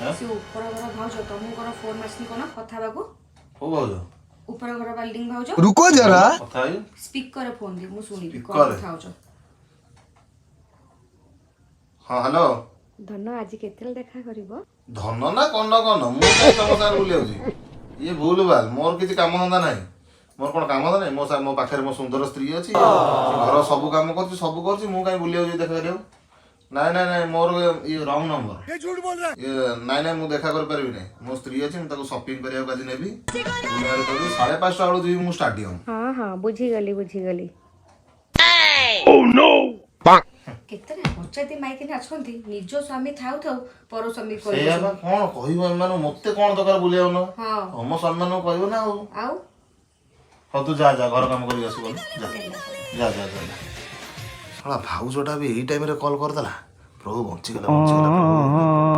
ହଁ? ସେ ଉପର ଘର ଭାଉଜ ତମକୁ କଣ ଫୋନ ମାରିଛନ୍ତି କଣ କଥା ହେବାକୁ? କୋଉ ଭାଉଜ? ଉପର ଘର ବିଲ୍ଡିଂ ଭାଉଜ। रुको जरा। କଥା ହେଇ ସ୍ପିକର ଫୋନ ଦିଅ, ମୁଁ ଶୁଣିବି କଣ Speaker ରେ? କଥା ହଉଛ। ହଁ, ହ୍ୟାଲୋ। ଧନ, ଆଜି କେତେବେଳେ ଦେଖା କରିବ? ଧନ ନା କନ କନ, ମୁଁ କାଇଁ ତମ ସାଙ୍ଗରେ ବୁଲି ଯାଉଛି? ଇଏ ଭୁଲ ଭାଲ, ମୋର କିଛି କାମ ଧନ୍ଦା ନାହିଁ। ମୋର କଣ କାମ ଧନ୍ଦା ନାହିଁ? ମୋ ପାଖରେ ମୋ ସୁନ୍ଦର ସ୍ତ୍ରୀ ଅଛି, ସେ ଘର ସବୁ କାମ କରୁଛି, ସବୁ କରୁଛି। ମୁଁ କାଇଁ ବୁଲିବାକୁ ଯିବି ଦେଖା କରିବାକୁ? ନାଇଁ ନାଇଁ ନାଇଁ, ମୋର ଇଏ ରଙ୍ଗ ନମ୍ବର ଇଏ। ନାଇଁ ନାଇଁ, ମୁଁ ଦେଖା କରିପାରିବି ନାହିଁ। ମୋ ସ୍ତ୍ରୀ ଅଛି, ମୁଁ ତାକୁ ସପିଂ କରିବାକୁ ଆଜି ନେବି, ବୁଲାବୁଲି କରିବି। 5:30 ବେଳକୁ ଯିବି ମୁଁ ଷ୍ଟାଡିୟମ। ହଁ ହଁ, ବୁଝିଗଲି ବୁଝିଗଲି। କେତେଟା ପଞ୍ଚାୟତି ମାଇକିନା ଅଛନ୍ତି, ନିଜ ସ୍ୱାମୀ ଥାଉ ଥାଉ ପର ସ୍ୱାମୀ ସେଇଆ ବା, କଣ କହିବ ଏମାନଙ୍କୁ? ମତେ କଣ ଦରକାର ବୁଲିବାକୁ ନ ମୋ ସ୍ୱାମୀ ମାନଙ୍କୁ କହିବ ନା ଆଉ। ଆଉ। ହଉ, ତୁ ଯା ଯା, ଘର କାମ କରିକି ଆସିବୁ। ଯା ଯା ଯା ଯା ଯା। ଶଳା ଭାଉଜଟା ବି ଏଇ ଟାଇମରେ କଲ୍ କରିଦେଲା। ପ୍ରଭୁ, ବଞ୍ଚିଗଲା ବଞ୍ଚିଗଲା ପ୍ରଭୁ।